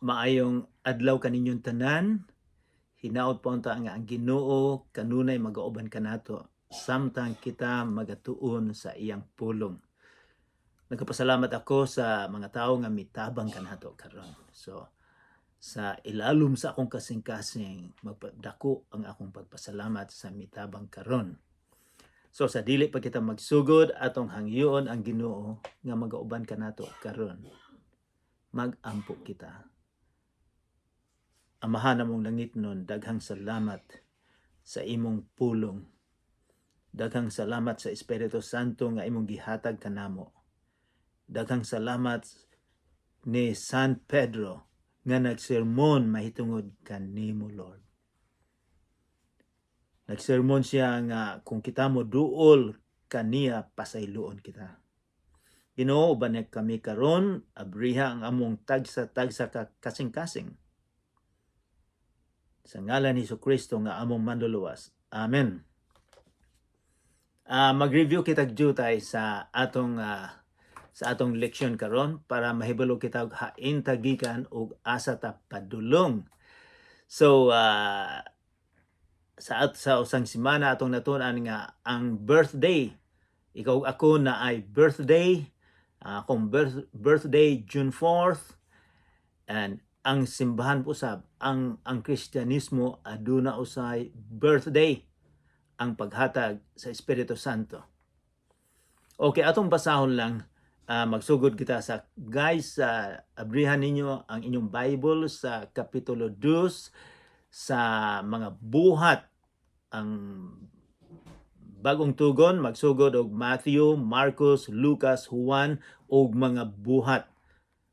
Maayong adlaw kaninyong tanan. Hinaot po unta nga ang Ginoo kanunay magauban kanato samtang kita magatuon sa iyang pulong. Nagpasalamat ako sa mga tao nga mitabang kanato karon. So sa ilalom sa akong kasing-kasing, magpadako ang akong pagpasalamat sa mitabang karon. So sa dili pa kita magsugod, atong hangyoon ang Ginoo nga magauban kanato karon. Magampo kita. Amahan namong langitnon, daghang salamat sa imong pulong. Daghang salamat sa Espiritu Santo nga imong gihatag kanamo. Daghang salamat ni San Pedro nga nagsermon mahitungod kanimo, Lord. Nagsermon siya nga kung kita mo duol kaniya, pasayloon kita. Ginoo, uban kami karon, abriha ang among tagsa-tagsa ka kasing-kasing. Sa ngalan ni Kristo nga among Manluluwas. Amen. Mag-review kita jutay sa atong leksyon karon para mahibalo kita og hain ta gikan ug asa ta padulong. So sa usang semana atong natun-an nga ang birthday, ikaw, ako na ay birthday, akong birthday June 4th, and ang simbahan po sab, ang Kristyanismo, aduna usay birthday, ang paghatag sa Espiritu Santo. Okay, atong basahon lang, magsugod kita sa, guys, sa abrihan ninyo ang inyong Bible sa kapitulo 2 sa mga Buhat, ang Bagong Tugon, magsugod og Matthew, Marcos, Lucas, Juan ug mga Buhat.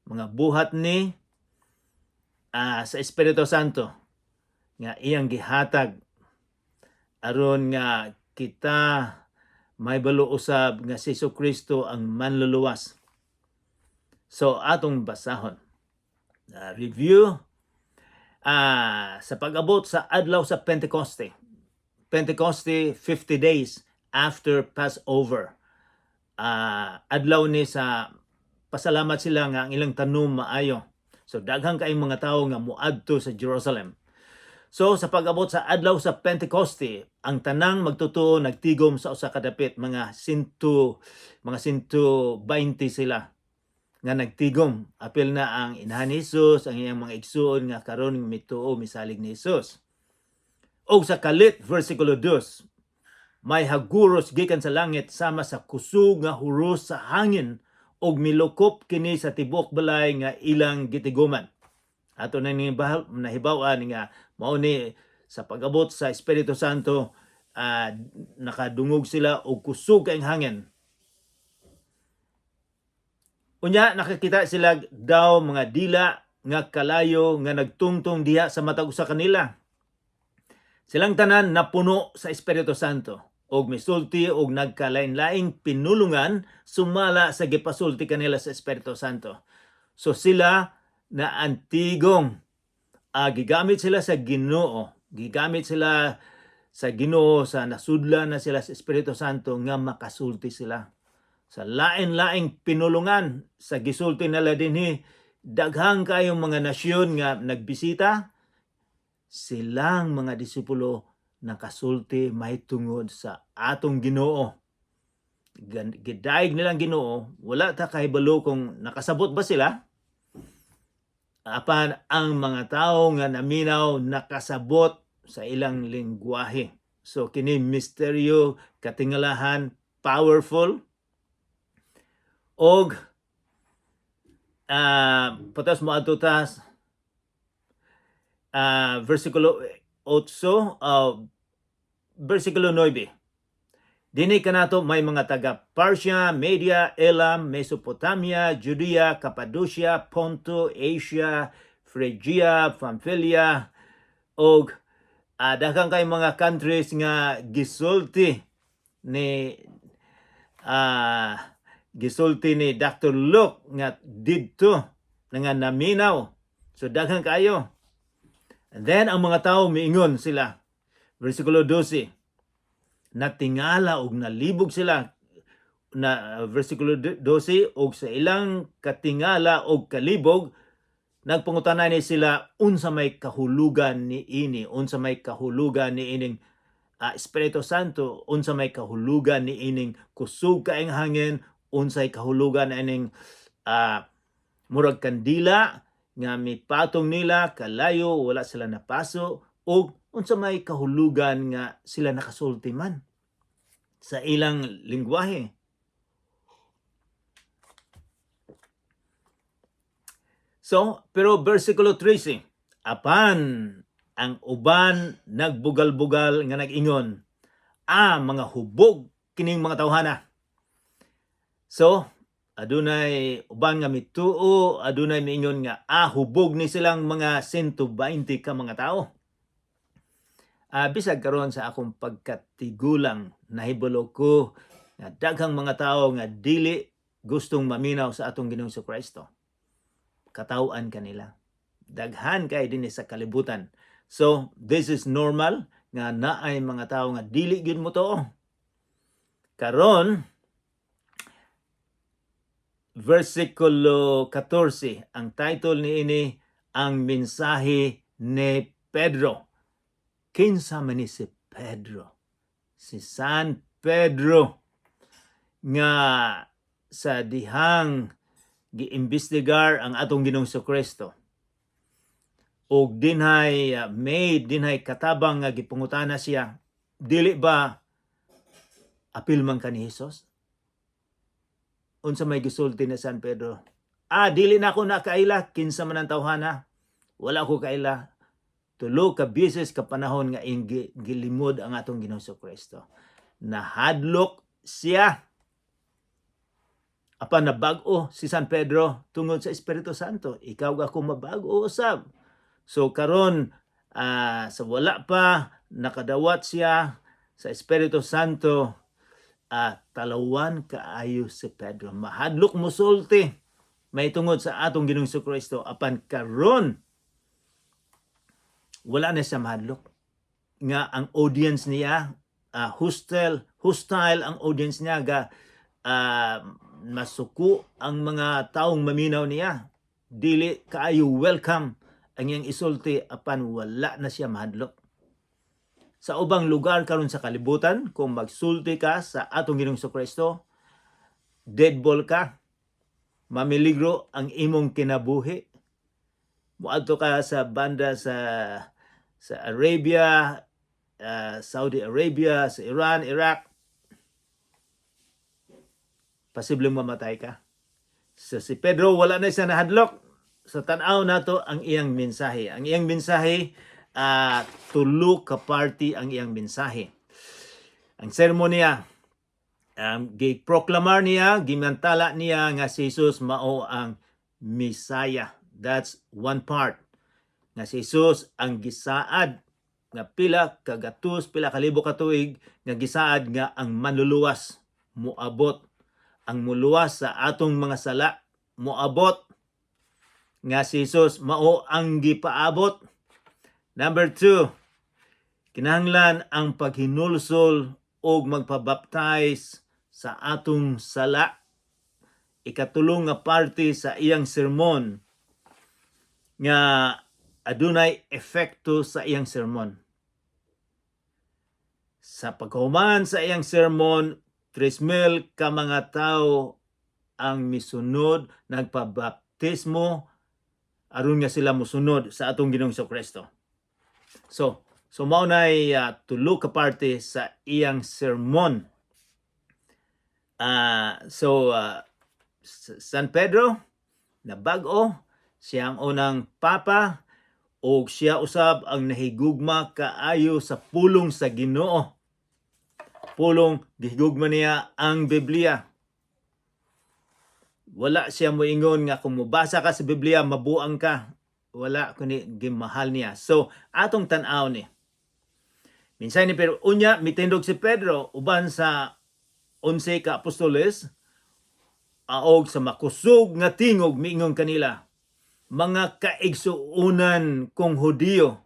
Mga buhat ni sa Espiritu Santo nga iyang gihatag aron nga kita mahibalo usab nga si Kristo ang Manluluwas. So atong basahon. Review sa pag-abot sa adlaw sa Pentecoste. Pentecoste, 50 days after Passover. Adlaw ni sa pasalamat sila nga ang ilang tanom maayo. So daghang kayong mga tawo nga muadto sa Jerusalem. So sa pag-abot sa adlaw sa Pentecoste, ang tanang magtutuo nagtigom sa usa ka dapit, mga 120 sila nga nagtigom. Apil na ang inahan ni Jesus, ang iyang mga igsuon nga karon mituo, misalig ni Jesus. Og sa kalit, versikulo 2, may haguros gikan sa langit sama sa kusog nga huros sa hangin og milukop kini sa tibuok balay nga ilang gitiguman. Ato na ning nahibaw-an nga mao ni sa pag-abot sa Espiritu Santo, nakadungog sila og kusog kayong hangin. Unya nakakita sila daw mga dila nga kalayo nga nagtungtong diha sa matag usa kanila. Silang tanan napuno sa Espiritu Santo og misulti og nagkalain-laing pinulungan sumala sa gipasulti kanila sa Espiritu Santo. So sila na antigong, gigamit sila sa Ginoo, gigamit sila sa Ginoo sa nasudlan na sila sa Espiritu Santo nga makasulti sila sa lain-laing pinulungan sa gisulti nila dinhi. Daghang kayong mga nasyon nga nagbisita, silang mga disipulo nakasulti mahitungod sa atong Ginoo. Gidayeg nilang Ginoo, wala ta kahibalo kung nakasabot ba sila. Apan ang mga tao nga naminaw nakasabot sa ilang lingwahe. So kini misteryo, katingalahan, powerful. Og patas mo adto tas versikulo 8, versikulo 9. Dinhi kanato may mga taga Parthia, Media, Elam, Mesopotamia, Judea, Cappadocia, Ponto, Asia, Phrygia, Pamphylia, og daghan kay mga countries nga gisulti ni Dr. Luke nga didto nga naminaw. So daghan kayo. And then ang mga tao miingon sila. Versikulo 12. Natingala og nalibog sila na versikulo 12, og sa ilang katingala og kalibog Nagpangutana ni sila unsa may kahulugan ni ini, unsa may kahulugan ni ining Espiritu Santo, unsa may kahulugan ni ining kusog kaayong hangin, unsay kahulugan ining murag kandila nga mipatong nila kalayo wala sila napaso, ug unsa may kahulugan nga sila nakasulti man sa ilang lingwahe. So, pero versikulo 13, apan ang uban nagbugal-bugal nga nag-ingon, "Ah, mga hubog kining mga tawhana." So, adunay uban nga mituo, adunay miingon nga ah, hubog ni silang mga 120 ka mga tao. Bisag karon sa akong pagkatigulang, nahibalo ko nga daghang mga tao nga dili gustong maminaw sa atong Ginoong Kristo. Kataw-an kanila. Daghan kay dinhi sa kalibutan. So, this is normal nga naay mga tao nga dili gyud mo tuo. Karon, versikulo 14, ang title niini, "Ang mensahe ni Pedro." Kinsa man ni si Pedro? Si San Pedro nga sa dihang giimbestigar ang atong Ginoong Kristo og dinhay made dinhay katabang nga gipangutana siya, "Dili ba apil man ka ni Jesus?" Unsa may gisulti ni San Pedro? "Ah, dili na ako nakaila kinsa man ang tawhana. Wala ko kaila." 3 ka beses ka panahon nga iyang gilimod ang atong Ginoong Kristo. Nahadlok siya. Apan nabag-o si San Pedro tungod sa Espiritu Santo. Ikaw ako mabag-o usab. So karon sa wala pa nakadawat siya sa Espiritu Santo, talawan kaayo si Pedro. Mahadlok mosulti may tungod sa atong Ginoong Kristo, apan karon wala na siya mahadlok nga ang audience niya hostile hostile ang audience niya, ga masuko ang mga taong maminaw niya, dili kaayo welcome ang iyang isulti, apan wala na siya mahadlok. Sa ubang lugar karon sa kalibutan, kung magsulti ka sa atong Ginoong Kristo, deadball ka, mamiligro ang imong kinabuhi. Muadto ka sa banda sa Arabia, Saudi Arabia, sa Iran, Iraq, posibleng mamatay ka. So si Pedro, wala na siya nahadlok. Sa tan-aw nato ang iyang mensahe. Ang iyang mensahe, tulo ka party ang iyang mensahe. Ang sermon niya, giproklamar niya, gimantala niya nga si Jesus mao ang Messiah. That's one part. Nga si Jesus ang gisaad nga pila kagatus, pila kalibo ka tuig nga gisaad nga ang manluluwas moabot, ang muluwas sa atong mga sala moabot, nga si Jesus mao ang gipaabot. Number 2, kinahanglan ang paghinulsol og magpabaptize sa atong sala. Ikatulong nga parte sa iyang sermon nga adunay epekto sa iyang sermon. Sa paghuman sa iyang sermon, 3,000 ka mga tao ang misunod, nagpabaptismo aron nga sila mosunod sa atong Ginoong Kristo. So mao nay tulo ka parte sa iyang sermon. So San Pedro nabag-o, siya ang unang papa ug siya usab ang nahigugma kaayo sa pulong sa Ginoo. Pulong, gihigugma niya ang Biblia. Wala siya moingon nga kung mobasa ka sa Biblia mabuang ka. Wala, kundi gimahal niya. So atong tan-aw ni. Minsan ni pero unya mitindog si Pedro uban sa 11 ka apostoles aog sa makusog nga tingog miingon kanila, "Mga kaigsuonan kong Hudiyo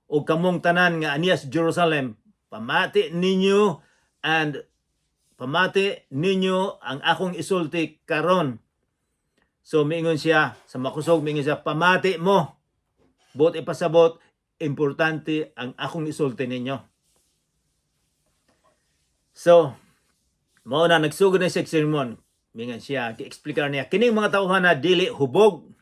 o kamong tanan nga aniya sa Jerusalem, pamati ninyo and pamati ninyo ang akong isulti karon." So miingon siya sa makusog, miingon siya, "Pamati mo. Buot ipasabot, importante ang akong isulti ninyo." So, mao na nagsugod na siya sermon. Mingon siya, gi-explicar niya, kining mga tawhan na dili hubog.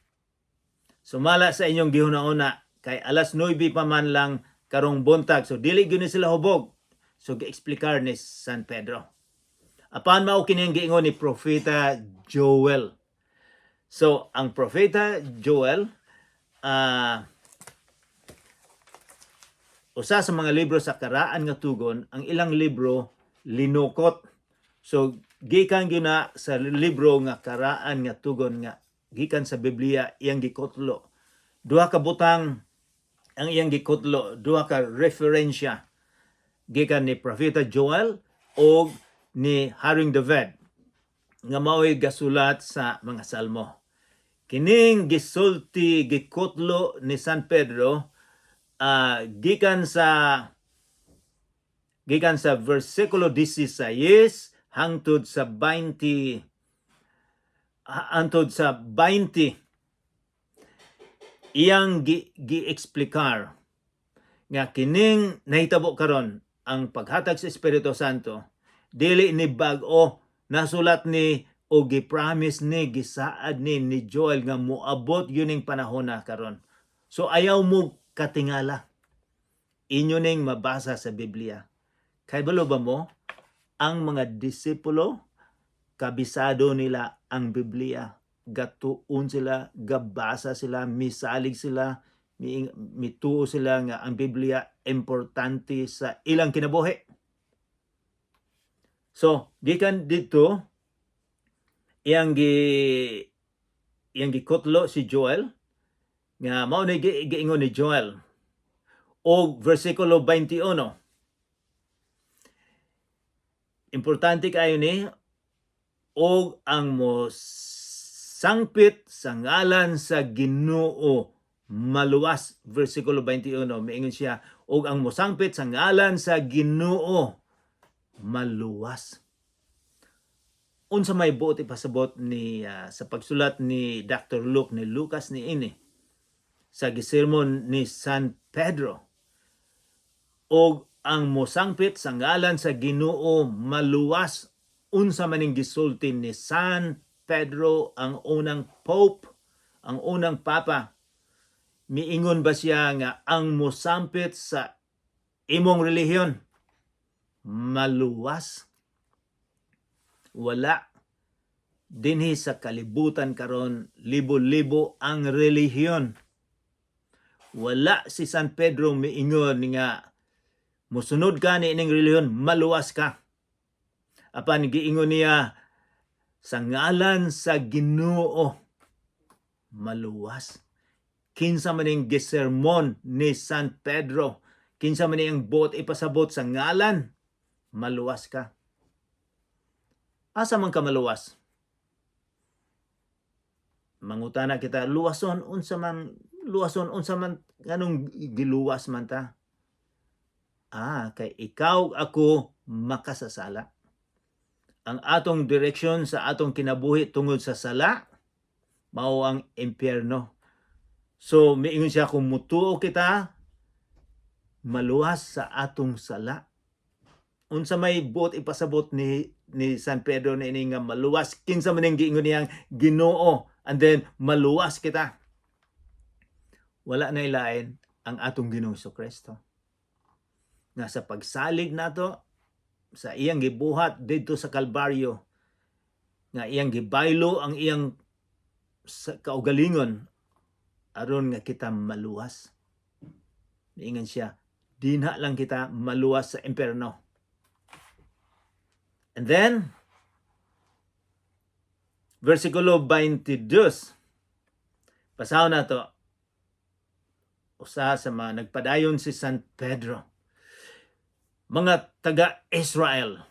Sumala sa inyong gihuna-una, kay alas 9 pa man lang karong buntag. So dili gyud ni sila hubog. So gi-explicar ni San Pedro. Apan mao kini ang giingon ni Propeta Joel. So ang Propeta Joel, usa sa mga libro sa Karaan nga Tugon, ang ilang libro linukot. So gikan gyud na sa libro nga Karaan nga Tugon nga gikan sa Biblia iyang gikutlo. Duha ka butang ang iyang gikutlo, duha ka referensya gikan ni Propeta Joel o ni Haring David nga mao'y gasulat sa mga Salmo. Kining gisulti, gikutlo ni San Pedro, gikan sa versikulo 16 hangtod sa 20, hangtod sa 20, iyang gi-explikar nga kining nahitabo karon, ang paghatag sa Espiritu Santo, dili ni bag-o. Nasulat ni o gi-promise ni, gisaad ni ni Joel nga moabot yun ning panahon na karon. So ayaw mo katingala, inyo ning mabasa sa Biblia. Kay balo ba mo, ang mga disipulo, kabisado nila ang Biblia. Gatuon sila, gabasa sila, misalig sila, mituo sila nga ang Biblia importante sa ilang kinabuhi. So, gikan dito, iyang gikutlo si Joel nga mao ni giingon ni Joel og versikulo 21. Importante kayo ni, "Og ang mo sangpit sa ngalan sa Ginoo maluwas." Versikulo 21, miingon siya, "Og ang mosangpit sa ngalan sa Ginoo maluwas." Unsa may buot ipasabot ni sa pagsulat ni Dr. Luke, ni Lucas ni ini sa gisermon ni San Pedro, "Og ang mosangpit sa ngalan sa Ginoo maluwas"? Unsa man ning gisulti ni San Pedro, ang unang pope, ang unang papa? Miingon ba siya nga ang mosampit sa imong relihiyon maluwas? Wala. Dinhi sa kalibutan karon, libo-libo ang relihiyon. Wala si San Pedro miingon nga musunod ka ni ining relihiyon, maluwas ka. Apan giingon niya, sa ngalan sa Ginoo maluwas. Kinsa man ning gisermon ni San Pedro? Kinsa man ning buot ipasabot sa ngalan maluwas ka? Asa man ka maluwas? Mangutana kita, luwason, unsa man luwason, unsa man, nganong giluwas man ta? Ah, kay ikaw, ako, makasasala. Ang atong direksyon sa atong kinabuhi tungod sa sala mao ang impyerno. So miingon siya, kung mutuo kita, maluwas sa atong sala. Unsa may buot ipasabot ni San Pedro na ini nga maluwas? Kinsa man ning giingon niyang Ginoo and then maluwas kita? Wala na ilain ang atong Ginoong Kristo. Nga sa pagsalig nato sa iyang gibuhat didto sa Kalbaryo, nga iyang gibaylo ang iyang sa kaugalingon aron nga kita maluwas. Niingon siya, dinha lang kita maluwas sa impierno. And then, versikulo 22. Basahon na to. Usa sa mga nagpadayon si San Pedro. "Mga taga-Israel,"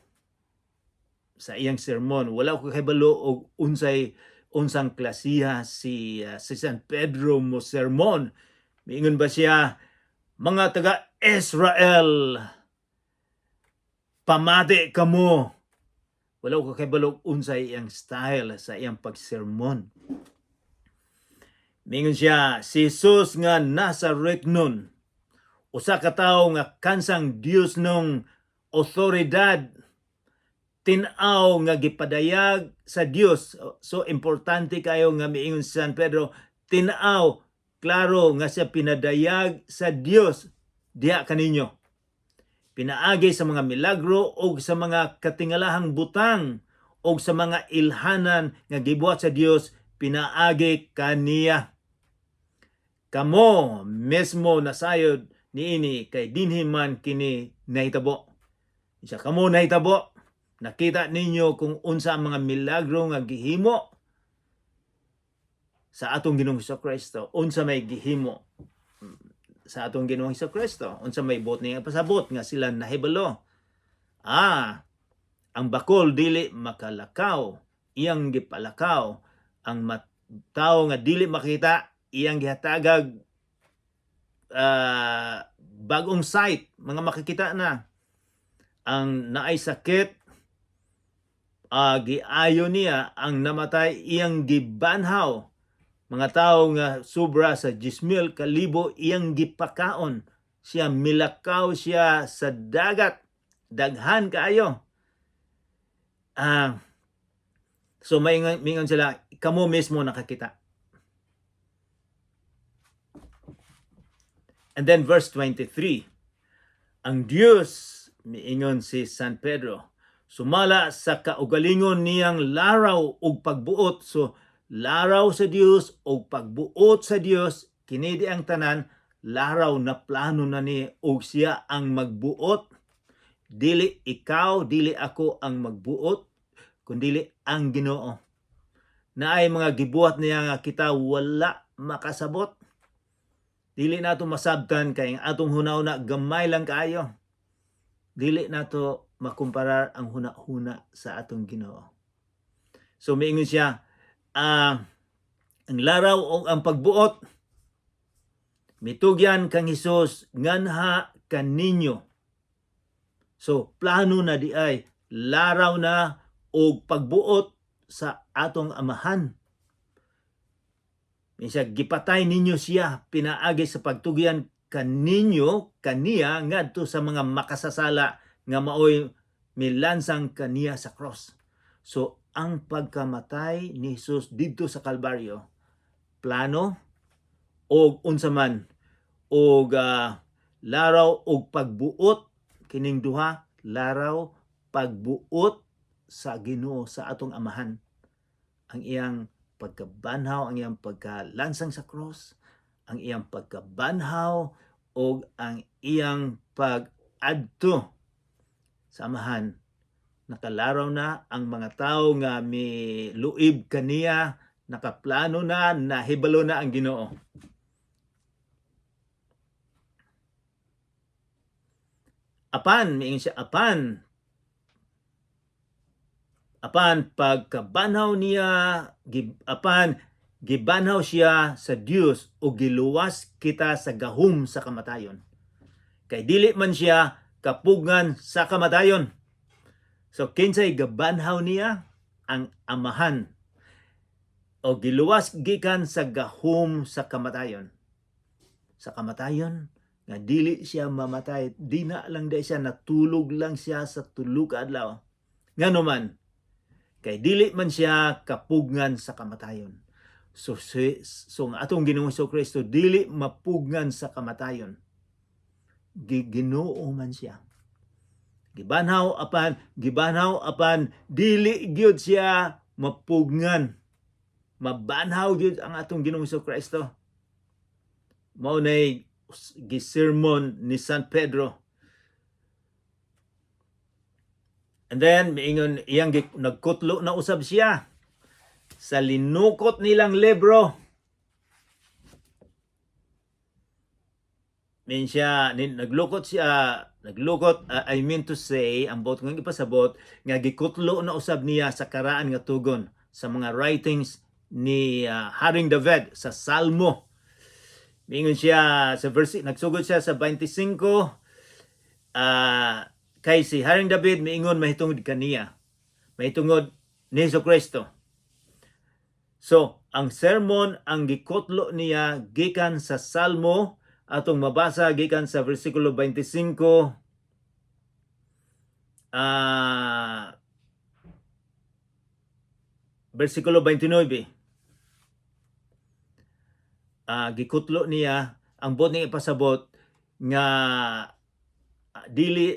sa iyang sermon, wala ko kahibalo og unsay unsang klasiha si San Pedro mo sermon. Miingon ba siya, "Mga taga-Israel, pamati kamo"? Wala ko kahibalo unsay iyang style sa iyang pagsermon. Mingon siya, si Jesus nga Nazaretnon, usa ka tawo nga kansang Dios nung otoridad, tin-aw nga gipadayag sa Dios. So importante kayo nga miingon si San Pedro, tin-aw, klaro nga siya pinadayag sa Dios diha kaninyo. Pinaagi sa mga milagro o sa mga katingalahang butang o sa mga ilhanan nga gibuhat sa Dios pinaagi kaniya. Kamo mismo nasayod niini kay dinhi man kini nahitabo. Isa kamo nahitabo, nakita ninyo kung unsa ang mga milagro nga gihimo sa atong Ginoong Kristo, unsa may gihimo sa atong Ginoong Kristo, unsa may buot niya pasabot nga sila nahibalo. Ang bakol dili makalakaw, iyang gipalakaw. Ang tawo nga dili makita, iyang gihatagag bagong sight, mga makikita na. Ang naay sakit, giayo niya. Ang namatay, iyang gibanhaw. Mga tao nga sobra sa 10,000 ka libo, iyang gipakaon. Siya milakaw siya sa dagat, daghan kaayo. So maingon sila, kamo mismo nakakita. And then verse 23, ang Dios, miingon si San Pedro, sumala sa kaugalingon niyang laraw ug pagbuot. So laraw sa Dios ug pagbuot sa Dios, kini di ang tanan laraw na plano na ni ug siya ang magbuot. Dili ikaw, dili ako ang magbuot, kundili ang Ginoo. Naay mga gibuhat niya nga kita wala makasabot. Dili nato masabtan kay ang atong hunahuna gamay lang kaayo. Dili nato makumparar ang huna-huna sa atong Ginoo. So miingon siya, ang laraw o ang pagbuot mitugyan kang Hesus nganha kaninyo. So plano na di ay laraw na og pagbuot sa atong Amahan. Minsa gipatay ninyo siya pinaagi sa pagtugyan kaninyo kaniya ngadto sa mga makasasala nga maoy milansang kaniya sa cross. So ang pagkamatay ni Jesus didto sa Kalbaryo, plano og unsa man og laraw og pagbuot, kining duha, laraw, pagbuot sa Ginoo, sa atong Amahan. Ang iyang pagkabanhaw, ang iyang pagkalansang sa cross, ang iyang pagkabanhaw og ang iyang pag-adto sa Amahan. Nakalaraw na ang mga tao nga miluib kaniya, nakaplano na, nahibalo na ang Ginoo. Apan, miingon siya, apan pagkabanhaw niya, apan gibanhaw siya sa Dios o giluwas kita sa gahum sa kamatayon. Kay dili man siya kapugngan sa kamatayon. So kinsay gabanhaw niya? Ang Amahan. O giluwas gikan sa gahum sa kamatayon. Sa kamatayon nga dili siya mamatay, di na lang di siya natulog lang siya sa tulo ka adlaw. Ngano man? Kay dili man siya kapugngan sa kamatayon. So ang atong Ginoong Kristo dili mapugngan sa kamatayon. Ginoo man siya. Gibanhaw apan dili gyud siya mapugngan. Mabanhaw gyud ang atong Ginoong Kristo. Mao nay gisermon ni San Pedro. And then miingon iyang nagkutlo na usab siya sa linukot nilang libro. Min siya naglukot siya, naglukot, I mean to say, ang bot nga ipasabot nga gikutlo na usab niya sa karaan nga tugon sa mga writings ni Haring David sa Salmo. Mingon siya sa verse, nagsugod siya sa 25, kay si Haring David miingon mahitungod kaniya, mahitungod ni Hesus Kristo. So, Ang sermon ang gikutlo niya gikan sa Salmo, atong mabasa gikan sa versikulo 25, versikulo 29. Gikutlo niya ang buot niya ipasabot nga dili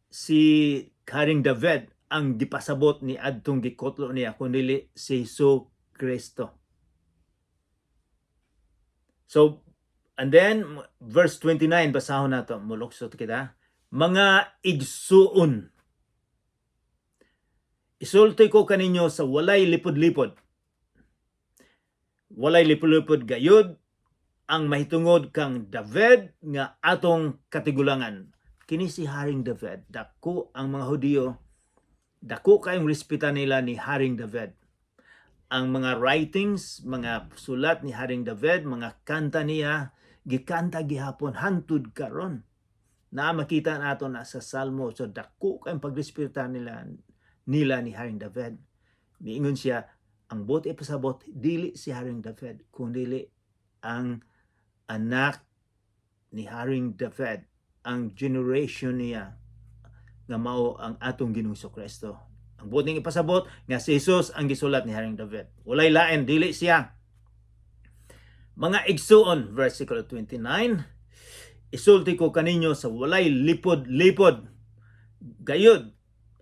si Haring David ang gipasabot ni adtong gikutlo niya, kundi si Hesus Kristo. So, and then, verse 29, basahon nato, mulukso kita. "Mga igsuon, isulti ko kaninyo sa walay lipod-lipod. Walay lipod-lipod gayud ang mahitungod kang David nga atong katigulangan." Kini si Haring David, dako ang mga Hudiyo, dako kayong respeta nila ni Haring David. Ang mga writings, mga sulat ni Haring David, mga kanta niya, gikanta gihapon hantud karon. Na makita nato na sa Salmo, so dako kayong pagrespeto nila ni Haring David. Miingon siya, ang buot ipasabot dili si Haring David, kundi ang anak ni Haring David, ang generation niya nga mao ang atong Ginoong Kristo. Ang buot ning ipasabot nga si Jesus ang gisulat ni Haring David. Walay lain, dili siya. "Mga igsuon," versikulo 29, "isulti ko kaninyo sa walay lipod-lipod. Gayud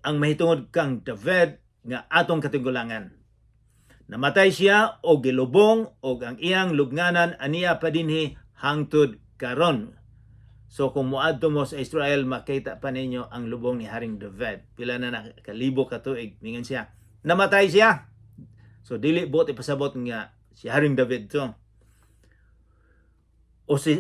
ang mahitungod kang David nga atong katigulangan. Namatay siya og gilubong og ang iyang lubnganan ania pa dinhi hangtod karon." So kung muadto mo sa Israel, makita pa ninyo ang lubong ni Haring David. Pila na nakalibo ka tuig. Mingon siya, namatay siya. So dili buot ipasabot nga si Haring David to. O si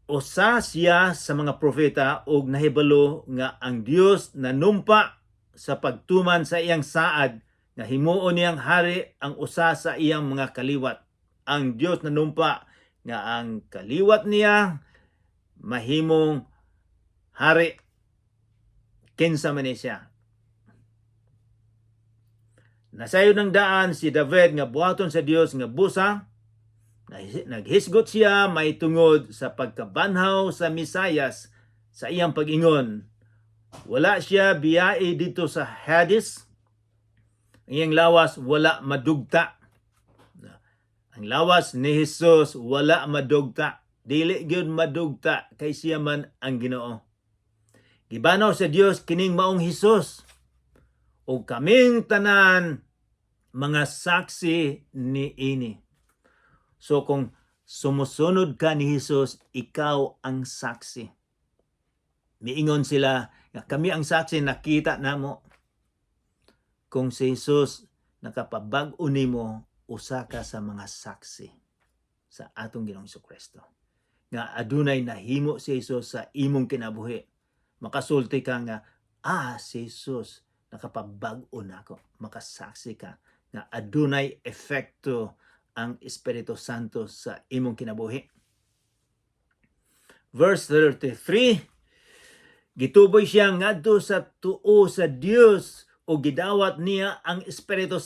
usa siya sa mga propeta og nahibalo nga ang Dios nanumpa sa pagtuman sa iyang saad nga himuon niyang hari ang usa sa iyang mga kaliwat. Ang Dios nanumpa nga ang kaliwat niya mahimong hari, kinsa man ni siya. Nasayod ng daan si David nga buhaton sa Dios nga busa, naghisgot siya may tungod sa pagkabanhaw sa Mesayas sa iyang pag-ingon. Wala siya biyai didto sa Hades. Ang iyang lawas wala madugta. Ang lawas ni Jesus wala madugta. Dili gyud madugta kay siya man ang Ginoo. Gibanaw sa Dios kining maong Hesus. O kaming tanan mga saksi ni ini. So kung sumusunod ka ni Jesus, ikaw ang saksi. Miingon sila nga kami ang saksi, nakita namo. Kung si Jesus nakapabag-o nimo, usa ka sa mga saksi sa atong Ginoong Kristo. Nga adunay nahimo si Jesus sa imong kinabuhi. Makasulti ka nga, "Ah, si Jesus nakapabag-o nako." Makasaksi ka nga adunay epekto ang Espiritu Santo sa imong kinabuhi. Verse 33, "Gituboy siya ngadto sa tuo sa Dios o gidawat niya ang Espiritu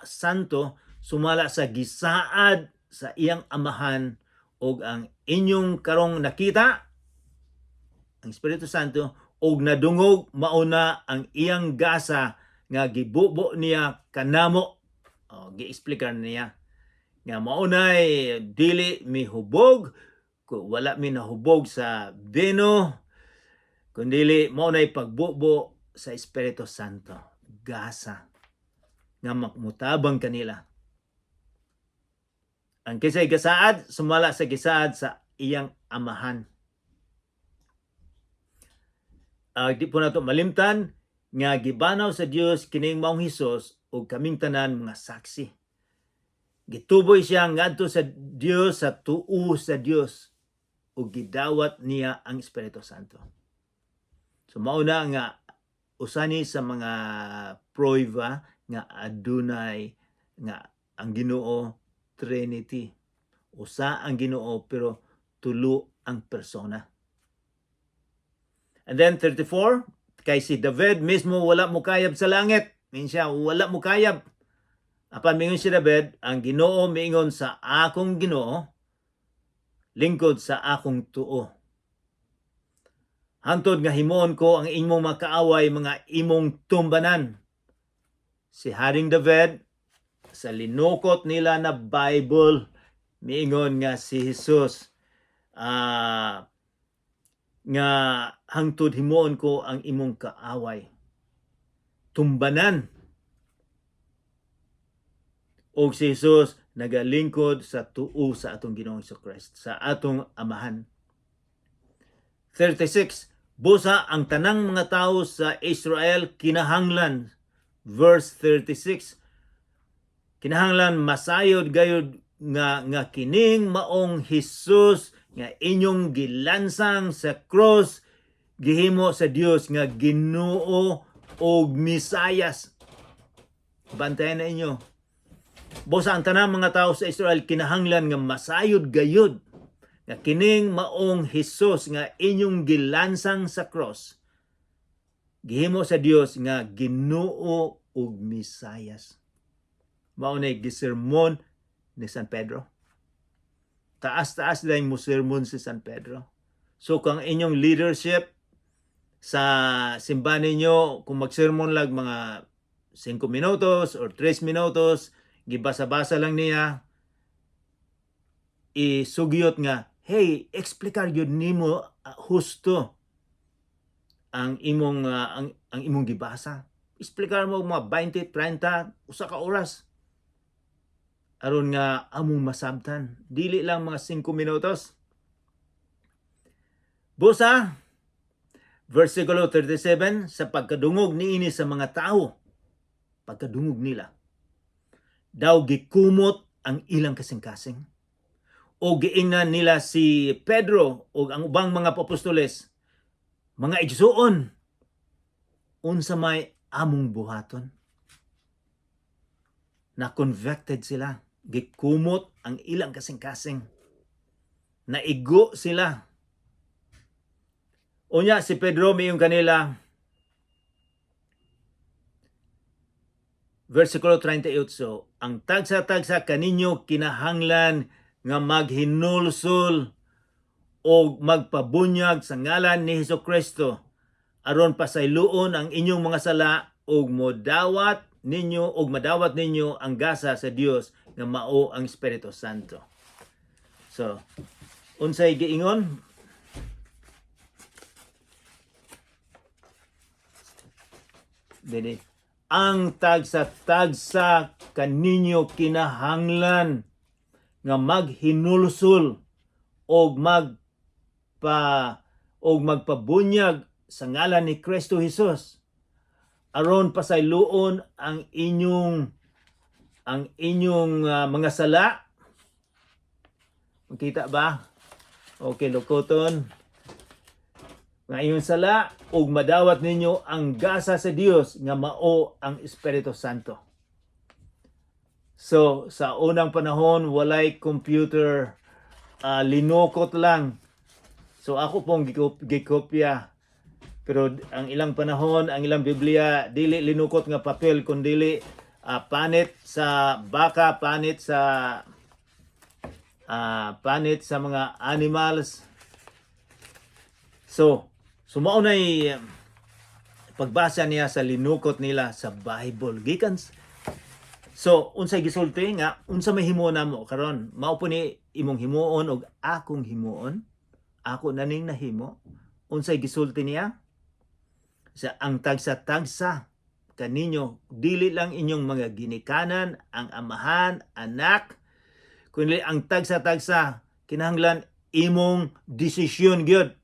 Santo sumala sa gisaad sa iyang amahan, og ang inyong karong nakita ang Espiritu Santo og nadungog mauna ang iyang gasa nga gibubo niya kanamo." Oh, gi-explicar niya nga maunay dili mihubog, wala mi nahubog sa bino, kundili maunay pagbubo sa Espiritu Santo, gasa nga makmutabang kanila. Ang kinsay gasaad sumala sa gisaad sa iyang amahan. Di po nato malimtan nga gibanaw sa Dios kining maong Hesus ug kaming tanan mga saksi. Gituboy siya ngadto sa Dios, sa tuo sa Dios, ug gidawat niya ang Espiritu Santo. So mauna nga usani sa mga prueba nga adunay nga ang Ginoo Trinity. Usa ang Ginoo pero tulo ang persona. And then 34, kay si David mismo wala mokayab sa langit. Mean siya, wala mokayab. Apan mingon si David, "Ang Ginoo miingon sa akong Ginoo, lingkod sa akong tuo. Hantod nga himuon ko ang imong makaaway mga imong tumbanan." Si Haring David, sa linukot nila na Bible, miingon nga si Jesus nga hangtod himuon ko ang imong kaaway tumbanan. Og si Jesus nagalingkod sa tuo sa atong Ginoong Christ, sa atong Amahan. 36. Busa ang tanang mga tao sa Israel kinahanglan, verse 36, kinahanglan masayod gayud nga kining maong Hesus nga inyong gilansang sa cross gihimo sa Dios nga Ginoo og Mesayas. Bantayan na inyo. Busa ang tanang mga tao sa Israel kinahanglan nga masayod gayud nga kining maong Hesus nga inyong gilansang sa cross gihimo sa Dios nga Ginoo ug Mesayas. Mao na gisermon ni San Pedro. Taas-taas lang mo sermon si San Pedro. So kung inyong leadership sa simbahan ninyo, kung magsermon lang mga 5 minutos or 3 minutos, gibasa-basa lang niya, isugyot nga, "Hey, eksplikar gyud nimo husto ang imong gibasa. Eksplikar mo mga 20, 30, usa ka oras aron nga among masabtan. Dili lang mga 5 minutos." Busa, versikulo 37, sa pagkadungog niini sa mga tao, pagkadungog nila, daw gikumot ang ilang kasing-kasing. O giingnan nila si Pedro o ang ubang mga apostoles, "Mga igsuon, unsa may among buhaton?" Na convicted sila. Gikumot ang ilang kasing-kasing. Naigo sila. Unya si Pedro miingon kanila, versikulo 38, "Ang tagsa-tagsa kaninyo kinahanglan nga maghinulsol o magpabunyag sa ngalan ni Hesus Kristo aron pasayloon ang inyong mga sala ug modawat ninyo og madawat ninyo ang gasa sa Dios nga mao ang Espiritu Santo." So, unsay giingon? Dili. Ang tagsa-tagsa kaninyo kinahanglan nga maghinulsol og magpabunyag sa ngalan ni Kristo Jesus aron pasayloon ang inyong mga sala. Makita ba? Okay, lukoton. Nga inyong sala ug madawat ninyo ang gasa sa Dios nga mao ang Espiritu Santo. So, sa unang panahon, walay computer, linukot lang. So, ako pong gikopya. Pero ang ilang panahon, ang ilang Biblia, dili linukot nga papel, kundili panit sa baka, panit sa mga animals. So mao nay pagbasa niya sa linukot nila sa Bible. Gikan So, unsay gisulti nga unsa may himuon namo karon? Mao po ni imong himuon og akong himuon. Ako na ning nahimo. Unsay gisulti niya? Sa ang tagsa-tagsa kaninyo, dili lang inyong mga ginikanan, ang amahan, anak, kundi ang tagsa-tagsa kinahanglan imong desisyon gyud.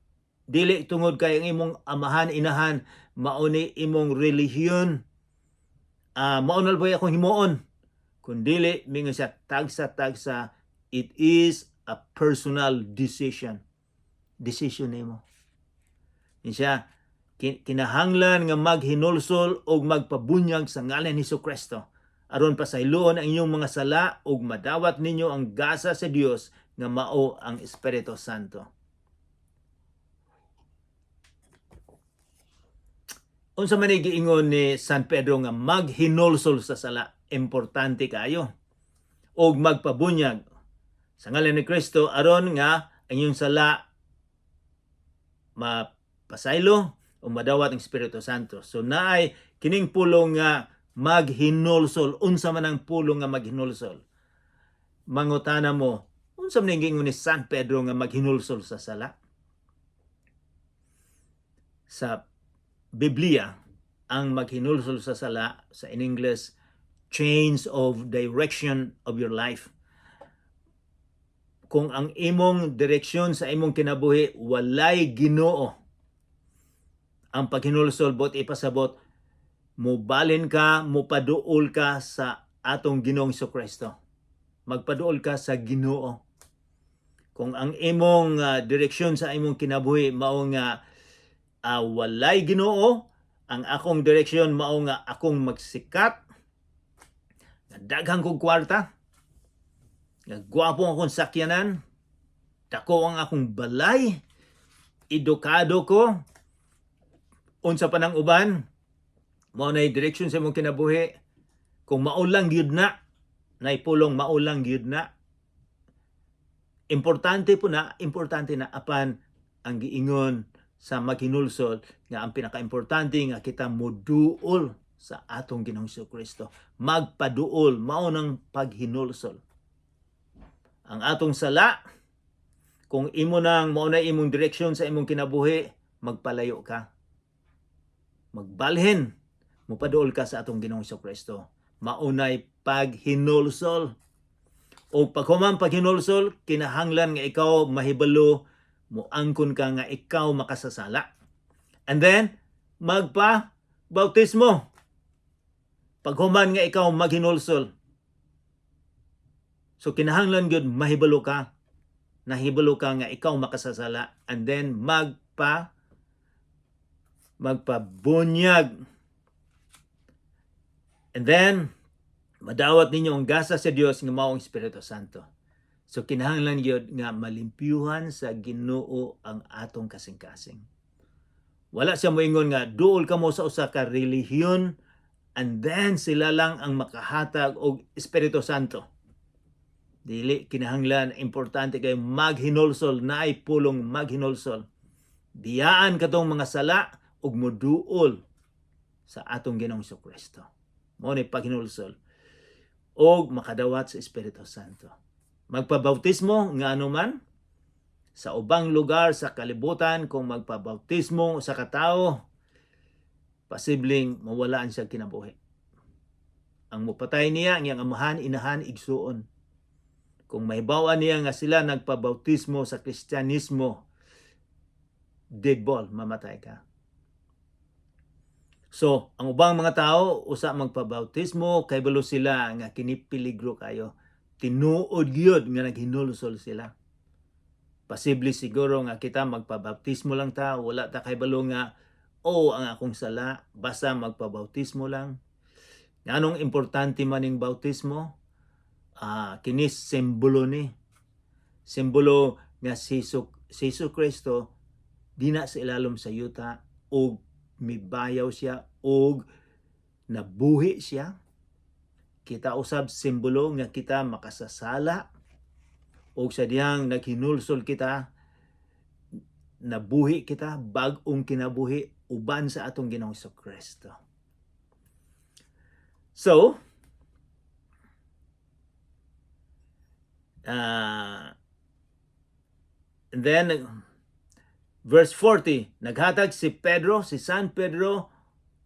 Dili tungod kay ang imong amahan, inahan, mao ni imong relihiyon. Mao na ba akong himuon? Kundili mingon siya tagsa-tagsa, it is a personal decision. Decision nimo. Yun siya, kinahanglan nga maghinulsol og magpabunyag sa ngalan ni Kristo aron pasayloon ang inyong mga sala ug madawat ninyo ang gasa sa Dios nga mao ang Espiritu Santo. Unsa man ni giingon ni San Pedro nga maghinulsol sa sala? Importante kayo. Og magpabunyag sa ngalan ni Kristo aron nga ang iyong sala mapasaylo o madawat ang Espiritu Santo. So naay kining pulong nga maghinulsol. Unsa man ang pulong nga maghinulsol? Mangutana mo, unsa man giingon ni San Pedro nga maghinulsol sa sala? Sa Biblia, ang maghinulsol sa sala, sa in English, change of direction of your life. Kung ang imong direksyon sa imong kinabuhi walay Ginoo, ang paghinulsol, buot ipasabot, mubalin ka, mupaduol ka sa atong Ginoong Kristo. Magpaduol ka sa Ginoo. Kung ang imong direksyon sa imong kinabuhi mao nga walay Ginoo, ang akong direksyon mao nga akong magsikat, nga daghan kog kwarta, nga gwapo ang akong sakyanan, dako ang akong balay, edukado ko, unsa pa nang uban, mao na direksyon sa imong kinabuhi. Kung mao lang gyud na, naipulong mao lang gyud na. Importante po na, importante na, apan ang giingon sa maghinulsol nga ang pinakaimportante nga kita moduol sa atong Ginoong Kristo. Magpaduol, mao nang paghinulsol. Ang atong sala, kung imo nang mao na imong direksyon sa imong kinabuhi, magpalayo ka. Magbalhin, mupaduol ka sa atong Ginoong Kristo. Maunay paghinulsol. O paghuman paghinulsol, kinahanglan nga ikaw mahibalo, moangkon ka nga ikaw makasasala. And then, magpa bautismo. Paghuman nga ikaw maghinulsol. So kinahanglan gyud mahibalo ka. Nahibalo ka nga ikaw makasasala and then magpabunyag. And then madawat ninyo ang gasa sa Dios nga mao ang Espiritu Santo. So kinahanglan gyud nga malimpyuhan sa Ginoo ang atong kasing-kasing. Wala siya moingon nga duol kamo sa usa ka relihiyon and then sila lang ang makahatag og Espiritu Santo. Dili kinahanglan, importante kay maghinulsol, naay pulong maghinulsol. Biyaan katong mga sala ug moduol sa atong Ginoong Kristo. Mao ni paghinulsol og makadawat sa Espiritu Santo. Magpabautismo nga anuman sa ubang lugar sa kalibutan, kung magpabautismo sa katao, posibleng mawalaan siya kinabuhi. Ang mupatay niya ang iyang amahan, inahan, igsuon. Kung mahibawan niya nga sila nagpabautismo sa Kristyanismo, dead ball, mamatay ka. So, ang ubang mga tao usa magpabautismo, kay balo sila nga kini peligro kayo. Tinuod gyud nga naghinulsol sila. Posible siguro nga kita magpabautismo lang ta, wala ta kay balo nga oh, ang akong sala, basta magpabautismo lang. Nganong importante man ning bautismo? Kini simbolo ni. Simbolo nga si Jesu Kristo dina sa ilalom sa yuta og mibayaw siya og nabuhi siya. Kita usab simbolo nga kita makasasala og sa dihang naghinulsol kita, nabuhi kita, bag-ong kinabuhi uban sa atong Ginoong Kristo. So, and then verse 40, naghatag si Pedro, si San Pedro,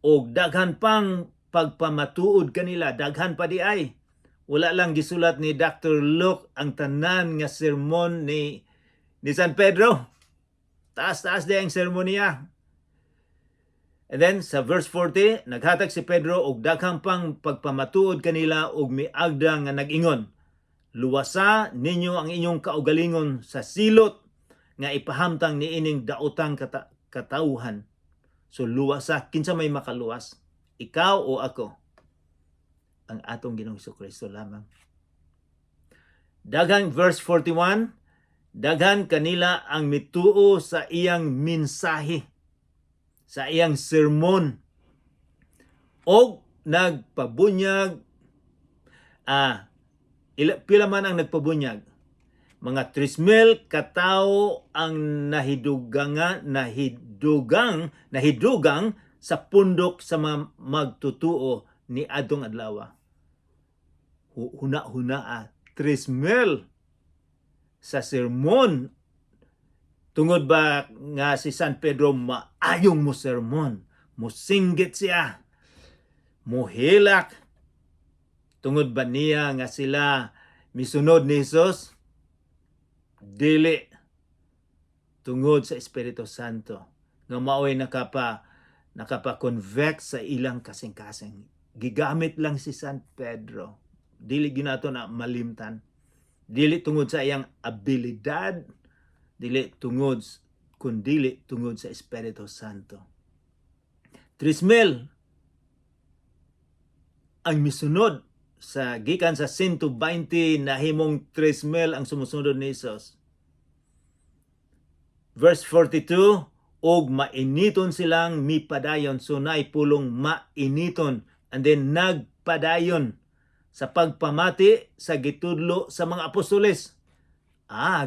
og daghan pang pagpamatuod kanila, daghan pa di ay. Wala lang gisulat ni Dr. Luke ang tanan nga sermon ni San Pedro. Taas-taas di ang sermon niya. And then sa verse 40, naghatag si Pedro og daghang pang pagpamatuod kanila og miagda nga nag-ingon, "Luwasa ninyo ang inyong kaugalingon sa silot nga ipahamtang niining daotang katawhan." So luwasa, kinsa may makaluwas? Ikaw o ako? Ang atong Ginoong Kristo lamang. Daghan, verse 41, daghan kanila ang mituo sa iyang mensahe, sa iyang sermon, og nagpabunyag. Pila man ang nagpabunyag? Mga 3,000 katao ang nahidugang sa pundok sa mga magtutuo ni adtong adlaw. Huna-huna, 3,000 sa sermon. Tungod ba nga si San Pedro maayong mo sermon, musinggit siya, muhilak? Tungod ba niya nga sila misunod ni Jesus? Dili. Tungod sa Espiritu Santo nga maoy nakapa-convict sa ilang kasing-kasing. Gigamit lang si San Pedro. Dili ginato na malimtan. Dili tungod sa iyang abilidad, dili tungod kundili tungod sa Espiritu Santo. 3,000 ang misunod sa gikan sa 120, nahimong 3,000 ang sumusunod ni Jesus. Verse 42, og mainiton silang mipadayon. So naay pulong mainiton and then nagpadayon sa pagpamati sa gitudlo sa mga apostoles.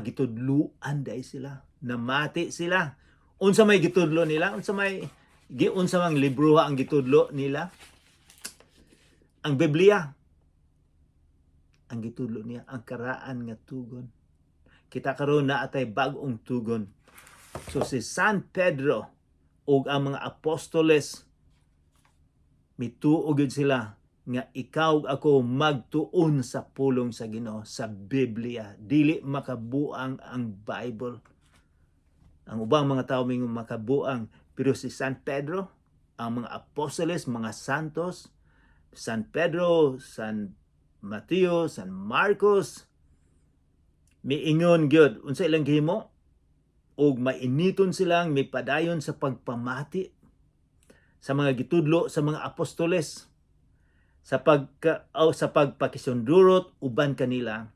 Gitudluan dai sila. Namati sila. Unsa may gitudlo nila? Unsa mang libroha ang gitudlo nila? Ang Biblia. Ang gitudlo niya ang karaan nga tugon. Kita karon naa tay bag-ong tugon. So si San Pedro ug ang mga apostoles, mituo gyud sila nga ikaw ug ako magtuon sa pulong sa Ginoo, sa Biblia. Dili makabuang ang Bible. Ang ubang mga tao mingon makabuang, pero si San Pedro, ang mga apostoles, mga santos, San Pedro, San Mateo, San Marcos, miingon gyud. Unsa ilang gihimo? Og mainiton silang mipadayon sa pagpamati sa mga gitudlo sa mga apostoles, sa pagpakisundurot uban kanila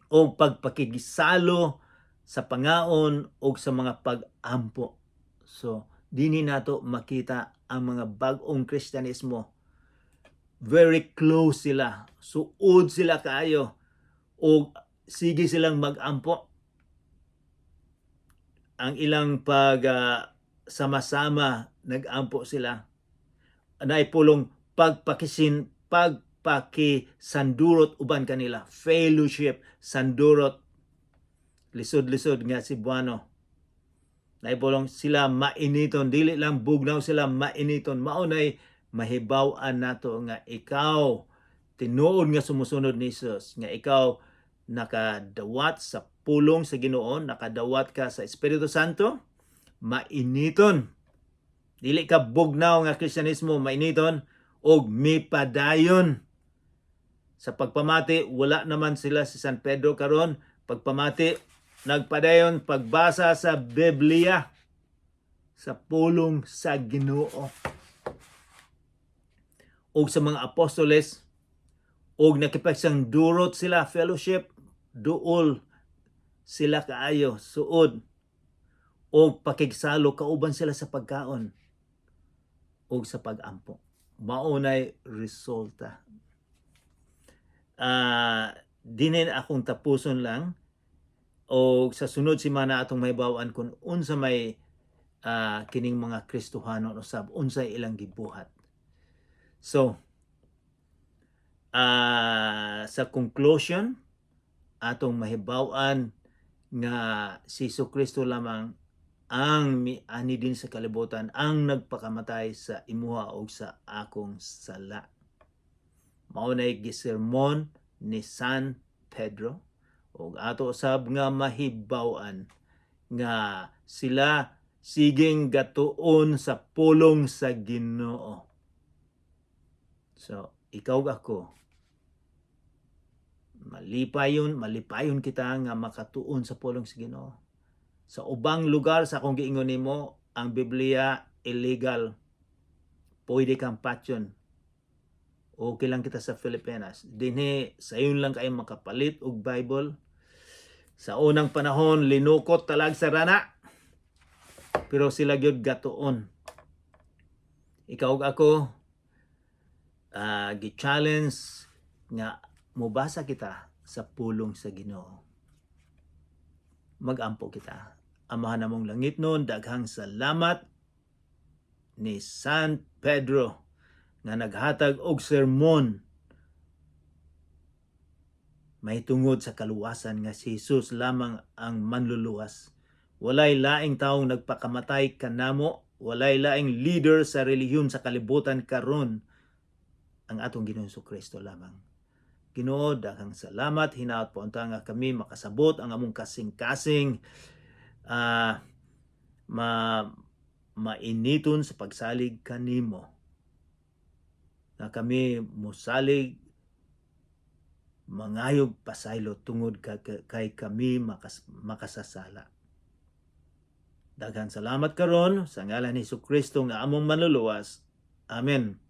o pagpakigisalo sa pangaon o sa mga pag-ampo. So, dinhi nato makita ang mga bag-ong Kristyanismo. Very close sila. Suod sila kaayo o sige silang mag-ampo. Ang ilang pag sama-sama nag-ampo sila. Naay pulong pagpakisandurot uban kanila. Fellowship, sandurot. Lisod-lisod nga Cebuano. Naay pulong sila mainiton, dili lang bugnaw sila, mainiton. Mao nay mahibaw-an nato nga ikaw tinuod nga sumusunod ni Jesus, nga ikaw nakadawat sa pulong sa Ginoo, nakadawat ka sa Espiritu Santo, mainiton. Dili ka bugnaw nga Kristyanismo, mainiton og mipadayon sa pagpamati. Wala naman sila si San Pedro karon. Pagpamati, nagpadayon pagbasa sa Biblia, sa pulong sa Ginoo ug sa mga apostoles, ug nakipagsandurot sila, fellowship, duol sila kaayo, suod, og pakigsalo kauban sila sa pagkaon ug sa pagampo. Mao nay resulta. Dinin akong tapuson lang o sa sunod semana atong mahibaw-an kung unsa may kining mga Kristohanon usab, unsay ilang gibuhat. So, sa conclusion, atong mahibaw-an nga si Kristo lamang ang miani din sa kalibutan, ang nagpakamatay sa imuha o sa akong sala. Mao nay gisermon ni San Pedro ug ato usab nga mahibaw-an nga sila sigeng gatuon sa pulong sa Ginoo. So, ikaw ug ako, malipayon kita nga makatuon sa pulong sa Ginoo. Sa ubang lugar, sa akong giingon nimo, ang Biblia illegal. Pwede kang patyon. Okay lang kita sa Pilipinas. Dinhi sayon lang kayo makapalit og Bible. Sa unang panahon, linukot talag sa rana. Pero sila gyud gatuon. Ikaw ug ako, gi-challenge nga Mubasa kita sa pulong sa Ginoo. Magampo kita. Amahan namong langitnon, daghang salamat ni San Pedro nga naghatag og sermon mahitungod sa kaluwasan, nga si Jesus lamang ang manluluwas. Walay laing taong nagpakamatay kanamo, walay laing leader sa relihiyon sa kalibutan karon, ang atong Ginoong Kristo lamang. Ginoo, daghang salamat. Hinaot po unta nga kami makasabot ang among kasing-kasing ma mainiton sa pagsalig kanimo. Na kami musalig, mangayog pasaylo tungod kay kami makasasala. Daghan salamat karon sa ngalan ni Kristo nga among manluluwas. Amen.